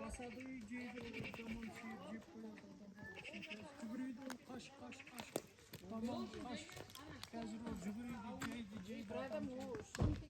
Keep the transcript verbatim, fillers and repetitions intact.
ئاسادۇ جەيدە، زامان سۆيۈپ جېپ قويىدۇ. جۈگۈرىدۇ، قاش، قاش، قاش. تامام، قاش. ھازىر ئۇ جۈگۈرىدۇ، جەيدە، جەيدە.